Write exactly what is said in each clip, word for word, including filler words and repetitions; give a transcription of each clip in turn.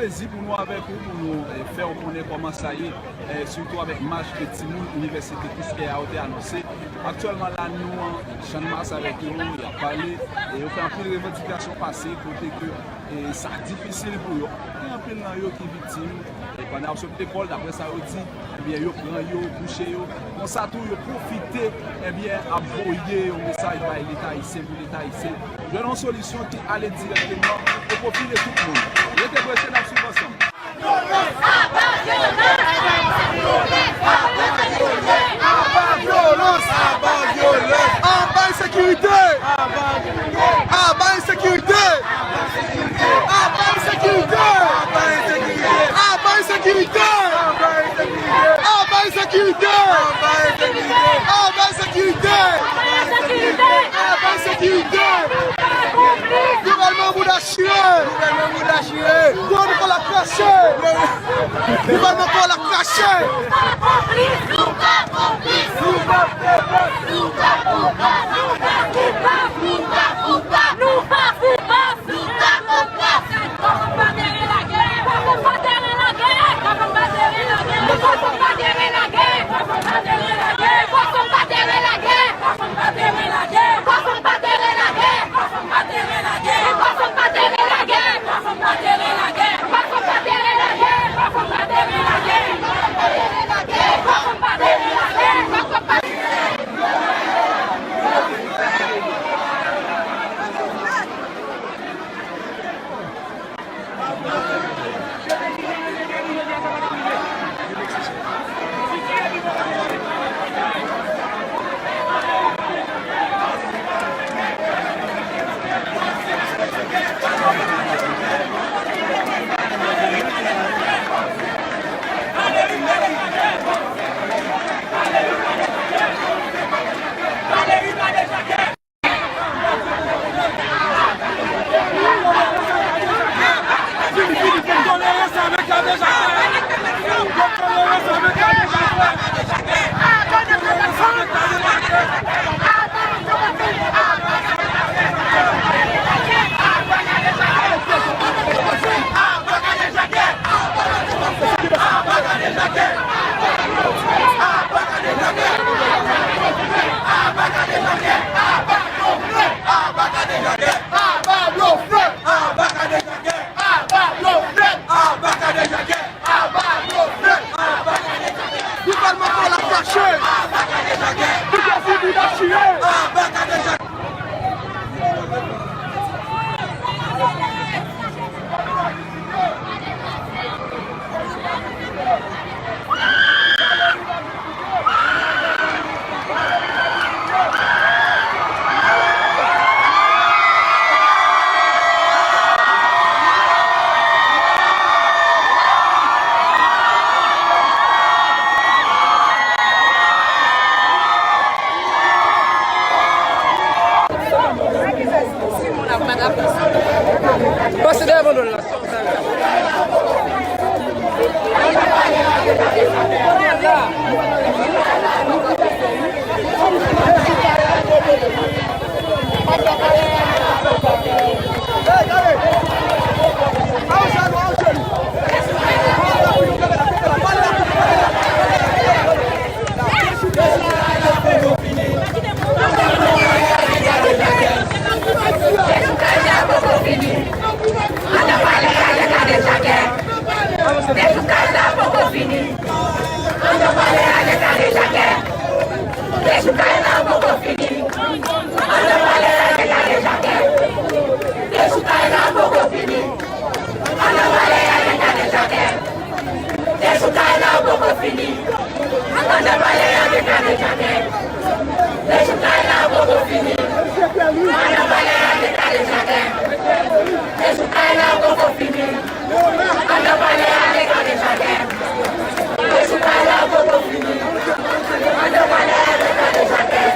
Plezi pou nou avèk ou, pou nou, eh, fè w konnen kòman sa ye, eh, sitou avèk mach ke timoun Inivèsite Kouskè a yo te anonse. Aktyèlman la, nou an Channmas avèk yo, y ap pale, e yo fè anpil revandikasyon pase kote ke, eh, sa difisil pou yo. Gen anpil nan yo ki viktim, e pandan y ap sot lekòl, daprè sa yo di, ebyen, yo pran yo, bouche yo. Konsa tou, yo pwofite, ebyen, ap voye yon mesaj bay Leta ayisyen pou Leta ayisyen jwenn yon solisyon ki ale dirèkteman o pwofi de tout moun. Rete branche, n ap swiv ansanm. Aba vyolans! Aba vyolans! Aba vyolans! Aba ensekirite! Aba ensekirite! Aba ensekirite! Aba ensekirite! Aba ensekirite! Aba ensekirite! Aba ensekirite! Gouvènman mouda chire! Gouvènman mouda chire! Gouvènman kò l ap krache! Gouvènman kò l ap krache! Nou pa konplis! Nou pa konplis! Nou pa konplis! Nou pa konplis! Nou pa konplis! Nou pa konplis! Nou pa konplis! Aba blofè! Aba kadejakè! Aba blofè! Aba kadejakè! Aba blofè! Aba kadejakè! Gouvènman kò l ap krache! Aba kadejakè! Li fè fini la chire! Aba kadejakè! Pase dèyè bandòl la. Dechoukaj la poko fini. Ann nan palè a, Leta dejakè. Dechoukaj la poko fini. Ann nan palè a, Leta dejakè. Dechoukaj la poko fini. Ann nan palè a, Leta dejakè. Dechoukaj la poko fini. Ann nan palè a, Leta dejakè. Dechoukaj la poko fini. Ann nan palè a, Leta dejakè. Dechoukaj la poko fini. Ann nan palè a, Leta dejakè. Dechoukaj la poko fini. Ann nan palè a, Leta dejakè.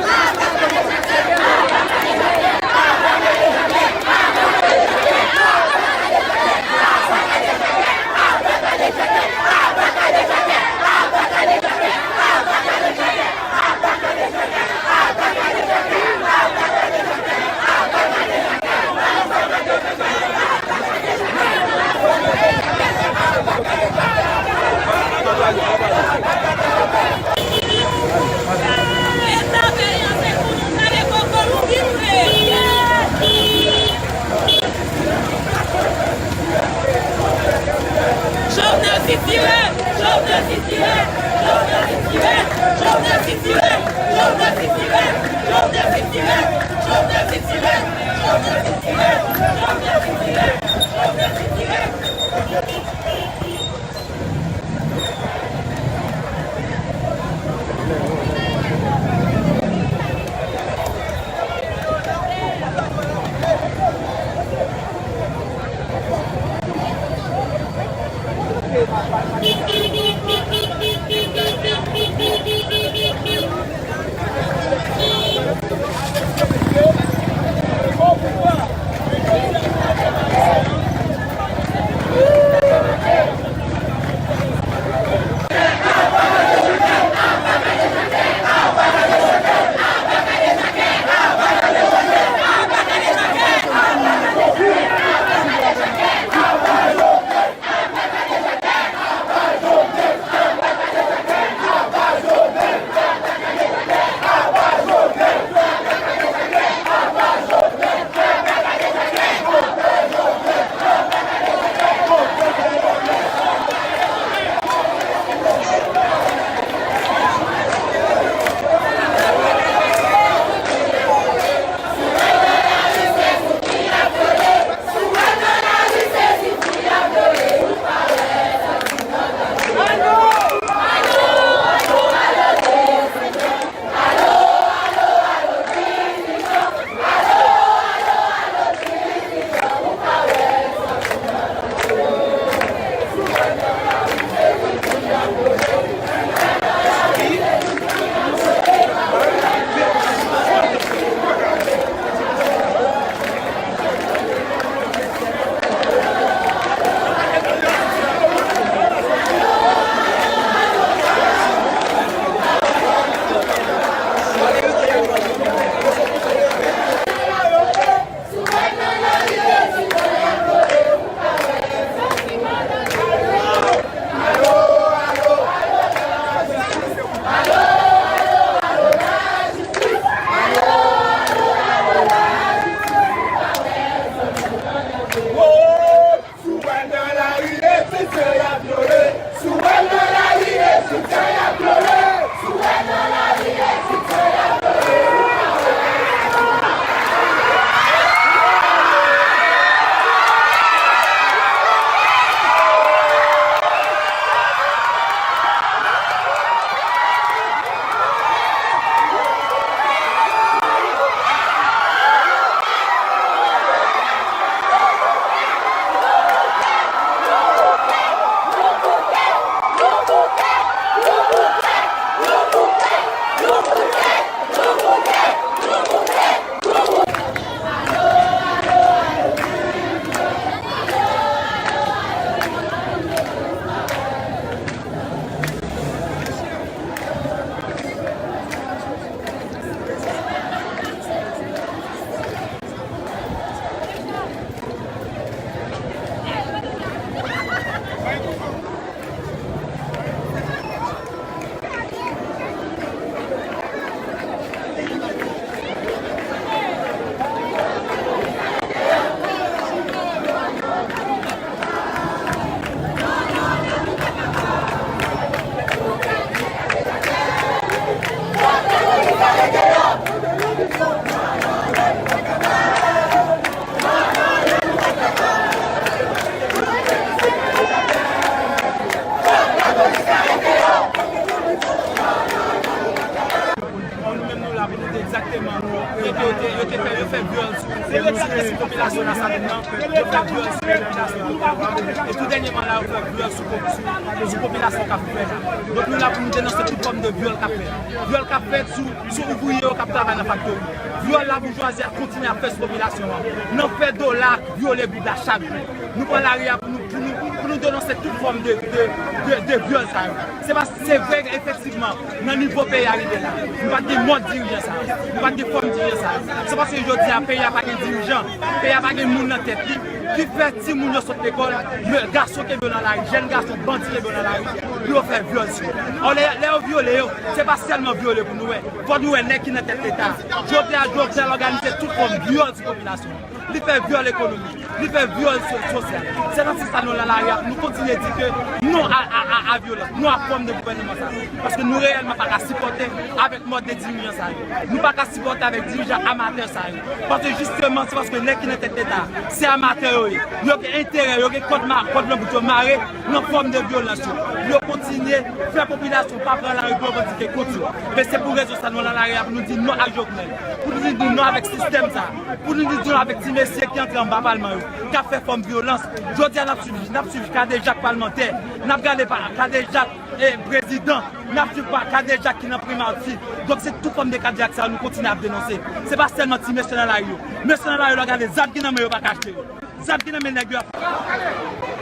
Yo te fè, yo fè vyòl sou, sou, sou popilasyon Lasalin nan, yo fè vyòl sou popilasyon Lasalin nan. E tou dènyèman la, yo fè vyòl sou, sou, sou popilasyon k ap fè la. Donk, nou la pou nou denonse tout fòm de vyòl k ap fèt. Vyòl k ap fèt sou, sou ouvriye yo k ap travay nan faktori. Vyòl laboujwazi a kontinye ap fè sou popilasyon an. Nan fè dola ak vyole goud la chak jou. Nou pran lari a pou nou, pou nou, pou nou denonse tout fòm de, de, de, de vyòl sa yo. Se pa, se vre, efektivman, nan nivo peyi a rive la, nou pa t gen mòd dirijan sa yo. Nou pa t gen fòm dirijan sa yo. Se paske jodi a, peyi a pa gen dirijan, peyi a pa gen moun nan tèt li, ki fè timoun yo sot lekòl, le gason kenbe yo nan lari, jèn gason bandi kenbe yo nan lari, pou yo fè vyòl sou yo. Alò, lè, lè yo vyole yo, se pa sèlman vyole pou nou wè. Fò nou wè nèg ki nan tèt Leta. Jodi a, Jovenel òganize tout fòm vyòl sou popilasyon. Li fè vyòl ekonomik, li fè vyòl so-, sosyal. Se nan sans sa nou nan lari a, nou kontinye di ke non a, a, a, a vyolans, non a fòm de gouvènman sa yo. Paske nou reyèlman pa ka sipòte avèk mòd de dirijan sa yo. Nou pa ka sipòte avèk dirijan amatè sa yo. Paske jisteman, se paske nèg ki nan tèt Leta, se amatè yo ye. Yo gen enterè, yo gen kòd ma-, kòd nan bout yo mare nan fòm de vyolans yo. Yo kontinye fè popilasyon pa pran lari pou yo revandike kont yo. Men se pou rezon sa nou nan lari a pou nou di non ak Jovenel, pou nou di non avèk sistèm sa. Pou nou di non avèk ti mesye ki antre anba palman yo, k ap fè fòm vyolans. Jodi a, n ap swiv, n ap swiv kadejak palmantè, n ap gade pa kadejak, eh, prezidan, n ap swiv pa kadejak ki nan primati. Donk, se tout fòm de kadejak sa yo nou kontinye ap denonse. Se pa sèlman ti mesye nan lari yo. Mesye nan lari yo, lè w gade zam ki nan men yo, pa ka achte yo. Zam ki nan men nèg yo ap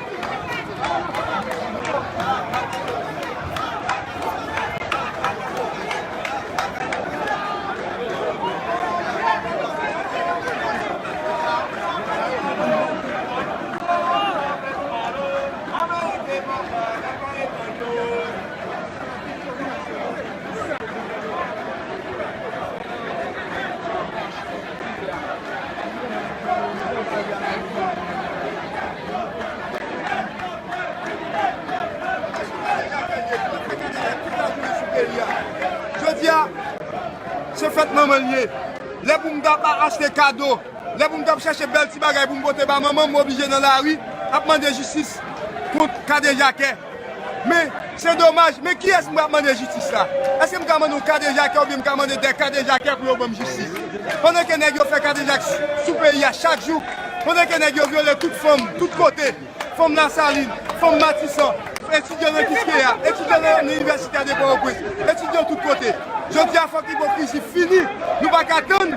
Jodi a, se fèt manman l ye. Lè pou m ta pa achte kado, lè pou m t ap chèche bèl ti bagay pou m pote ba manman m, m oblije nan lari, ap mande jistis kont kadejakè. Men, se domaj, men kiyès m ap mande jistis la? Èske m ka mande yon kadejakè oubyen m ka mande de kadejakè pou yo ban m jistis? Pandan ke nèg yo fè kadejak sou, sou peyi a chak jou, pandan ke nèg yo vyole tout fanm, tout kote, fanm Lasalin, fanm Matisan, etidyan nan Kiskeya, etidyan nan, nan Inivèsite de Pòtoprens, etidyan tout kote. Jodi a, fòk ipokrizi fini. Nou pa ka tann.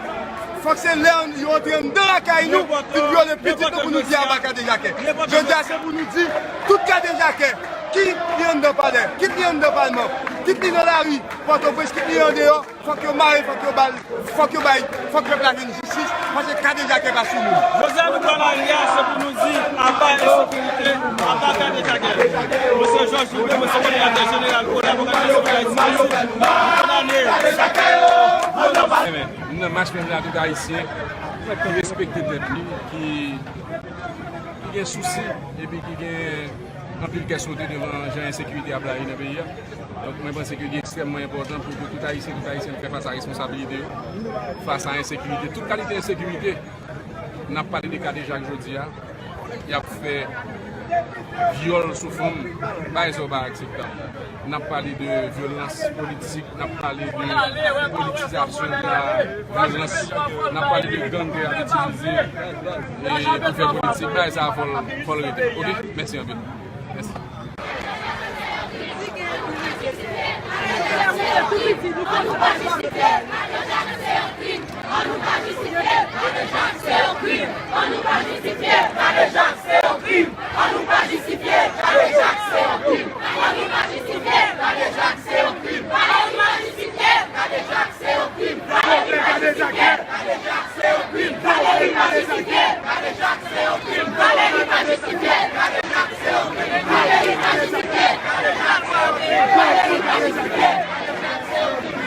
Fòk se lè yo antre anndan lakay nou, vin vyole pitit nou pou nou di aba kadejakè. Jodi a, se pou nou di, tout kadejakè, kit li anndan palè, kit li anndan palman, kit li nan lari, Pòtoprens, kit li andeyò, fòk yo mare, fòk yo ba l, fòk yo bay, fòk pèp la jwenn jistis, paske kadejakè pa sou moun. Jodi a, nou pran lari a, se pou nou di, aba ensekirite, aba kadejakè. Mwen se Georges Gilbert, mwen se kòdonatè jeneral Kolab Òganizasyon Ayisyen Ayiti. Bòn ane! Amen. Nou nan mach menm la, tout Ayisyen ki respekte tèt li, ki, ki gen sousi epi ki gen anpil kè sote devan jan ensekirite ap blayi nan peyi a. Donk, mwen panse ke li ekstrèmman enpòtan pou ke tout Ayisyen, tout Ayisyèn fè fas a responsabilite yo fas a ensekirite, tout kalite ensekirite. N ap pale de kadejak jodi a. Y ap fè vyòl sou fanm, bagay sa yo pa akseptab. N ap pale de vyolans politik, n ap pale de politizasyon de la vyolans, n ap pale de gang ke y ap itilize, e, pou fè politik. Bagay sa a fò l, fò l rete. Oke? Mèsi anpil. Mèsi. An nou pa jistifye kadejak, se yon krim. An nou pa jistifye kadejak, se yon krim. An nou pa jistifye kadejak, se yon krim. An nou pa jistifye kadejak, se yon krim. An nou pa jistifye kadejak, se yon krim. Valeri pa jistifye kadejak, se yon krim. Valeri pa jistifye kadejak, se yon krim. Valeri pa jistifye kadejak, se yon krim. Valeri pa jistifye kadejak, se yon krim. Valeri pa jistifye kadejak, se yon krim.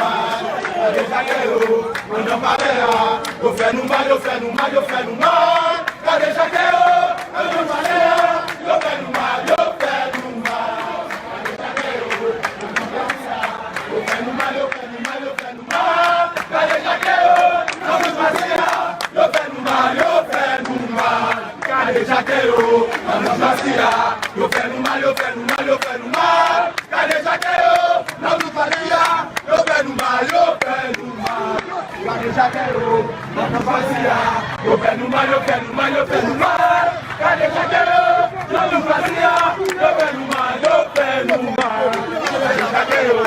mal. Gade chake yo, anndan palè a. Yo fè nou mal, yo fè nou mal, yo fè nou mal. Gade chake yo, anndan palè a. Yo fè nou mal, yo fè nou mal. Gade chake yo, anndan palè a. Yo fè nou mal, yo fè nou mal, yo fè nou mal. Gade chake yo, anndan palè a. Yo fè nou mal, yo fè nou mal. Gade chake yo, anndan pati a. Yo fè nou mal, yo fè nou mal, yo fè nou mal. Gade chake yo, anndan pati a. Yo fè nou mal, yo fè nou mal. Gade chake yo, anndan pati a. Yo fè nou mal, yo fè nou mal, yo fè nou mal. Gade chake yo, anndan pati a. Yo fè nou mal, yo fè nou mal. Gade chake yo,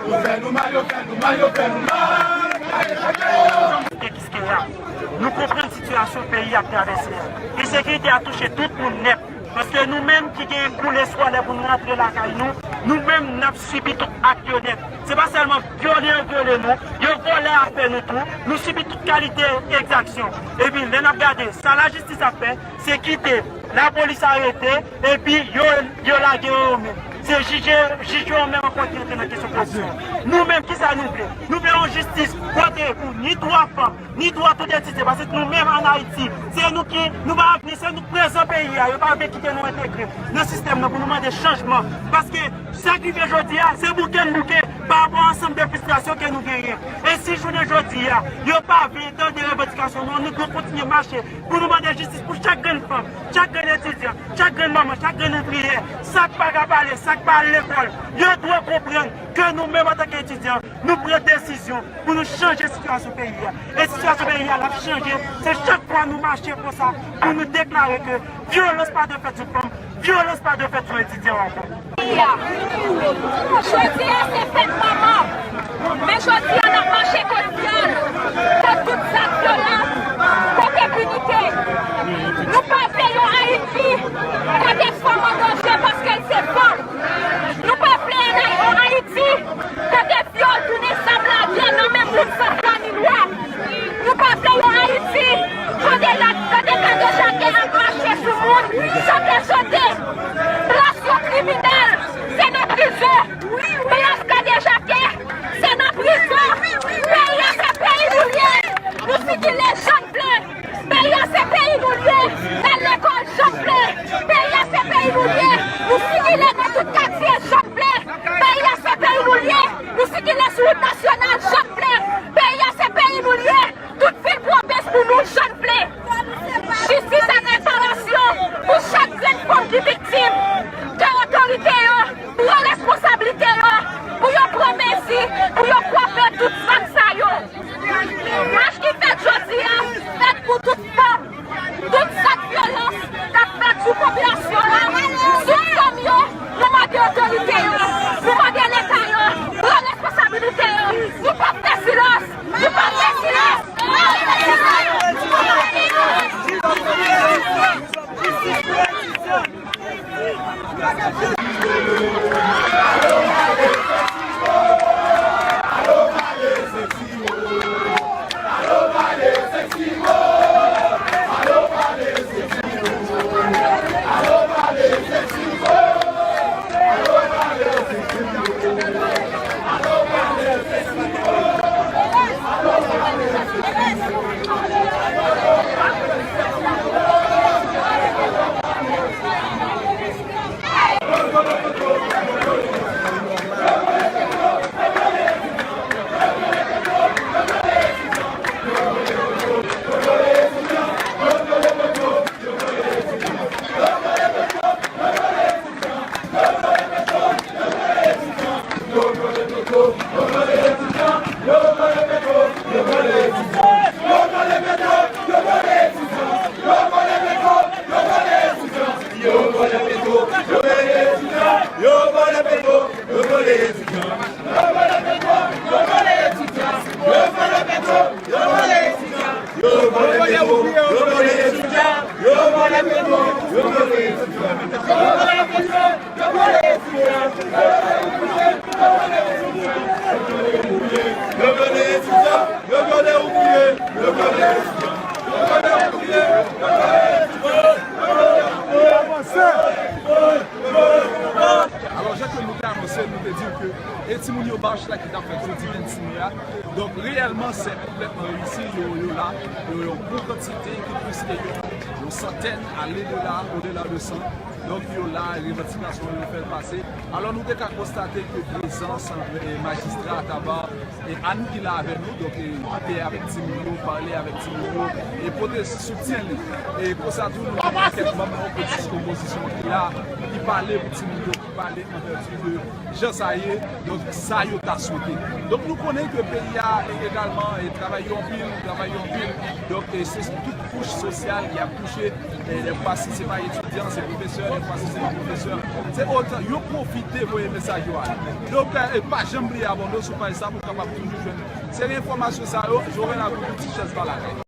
yo fè nou mal, yo fè nou mal, yo fè nou mal. Gade chake yo. Kiskeya. Nou konprann sitiyasyon peyi ap travèse a. Ensekirite a touche tout moun nèt. Paske nou menm ki gen koulè swalè pou n rantre lakay nou, Nou menm, n ap sibi tout ak yo nèt. Se pa sèlman vyole yo vyole nou, yo vòlè afè nou tou, nou sibi tout kalite egzaksyon. Epi, lè n ap gade sa lajistis ap fè, se kite lapolis arete, epi yo, yo lage yo, yo menm. Se jij, jij yo menm ankò ki antre nan kesyon koripsyon. Nou menm, kisa nou vle? Nou vle yon jistis kote pou ni dwa fanm, ni dwa tout etidyan, paske nou menm ann Ayiti, se nou ki, nou pa vle, se nou k prezan peyi a, yo pa vle kite nou entegre nan sistèm nan pou nou mande chanjman. Paske sa k rive jodi a, se bouke n bouke pa rapò a ansanm de fristrasyon ke nou genyen. E si jounen jodi a, yo pa vle tande revandikasyon nou, nou dwe kontinye mache pou nou mande jistis pou chak grenn fanm, chak grenn etidyan, chak grenn manman, chak grenn ouvriyè, sa k pa ka pale, sa k pa al lekòl. Yo dwe konprann ke nou menm antanke etidyan, nou pran desizyon pou nou chanje sitiyasyon peyi a. E sitiyasyon peyi a, l ap chanje. Se chak fwa nou mache konsa pou nou deklare ke vyolans pa dwe fèt sou fanm, vyolans pa dwe fèt sou etidyan ankò. Peyi a. Jodi a se fèt manman. Men jodi a n ap mache kont vyòl, kont tout zak vyolans, kont enpinite. Nou pa vle yon Ayiti kote fanm an danje paske l se fanm. Nou pa vle yon Ayiti kote vyòl tounen zam lagè nan men moun san fwa ni lwa. Nou pa vle yon Ayiti kote la, kote kadejake ap mache sou moun, chante chante. Plas yon kriminèl, se nan prizon. Plas kadejake, se nan prizon. Peyi a se peyi nou l ye. Nou sikile jan n vle. Peyi a se peyi nou l ye. N al lekòl jan n vle. Peyi a se peyi nou l ye. Nou sikile nan tout katye jan n vle. Peyi a se peyi nou l ye. Nou sikile sou wout nasyonal jan n vle. Peyi a se peyi nou l ye. Tout vil pwovens pou nou jan n vle. Jistis ak reparasyon pou chak grenn fanm ki viktim. Ke otorite yo pran responsablite yo, pou yo pran mezi, pou yo kwape tout zak sa yo. Mach ki fèt jodi a, fèt pou tout fanm. Tout zak vyolans k ap fèt sou popilasyon an, sou fanm yo, nou mande otorite yo, nou mande Leta yo, pran responsabilite yo. Nou p ap fè silans, nou p ap fè silans. Alò, jan ke nou te anonse, nou te di ke e timoun yo mach la ki t ap fèt jodi vennsis me a. Donk, reyèlman, se konplètman reyisi. Yo, yo la, yo, yon bon kantite, ki plis ke yon, yon santèn, ale de la, odela de san. Donk, yo la, revandikasyon yo fè l pase. Alò, nou te ka konstate ke prezans, eh, majistra Tabar, eh, Annie ki la avè nou, donk, eh, te avèk timoun yo, pale avèk timoun yo, e pote soutyen li. E konsa tou, nou gen kèk manm nan opozis-, opozisyon ki la, ki pale pou timoun yo, ki pale an vèti de jan sa ye, donk sa yo ta swete. Donk nou konnen ke peyi a egalman, e travay yo anpil, travay yo anpil. Donk, e se tout kouch sosyal ki ap touche, e dèfwa si se pa etidyan, se pwofesè, dèfwa si se pa pwofesè. Se otan yo pwofite voye mesaj yo ale. Donk, e pa janm bliye abòne w sou paj sa pou w kapab toujou jwenn seri enfòmasyon sa yo. Jovenel Abdou, ti chèz pa lakay.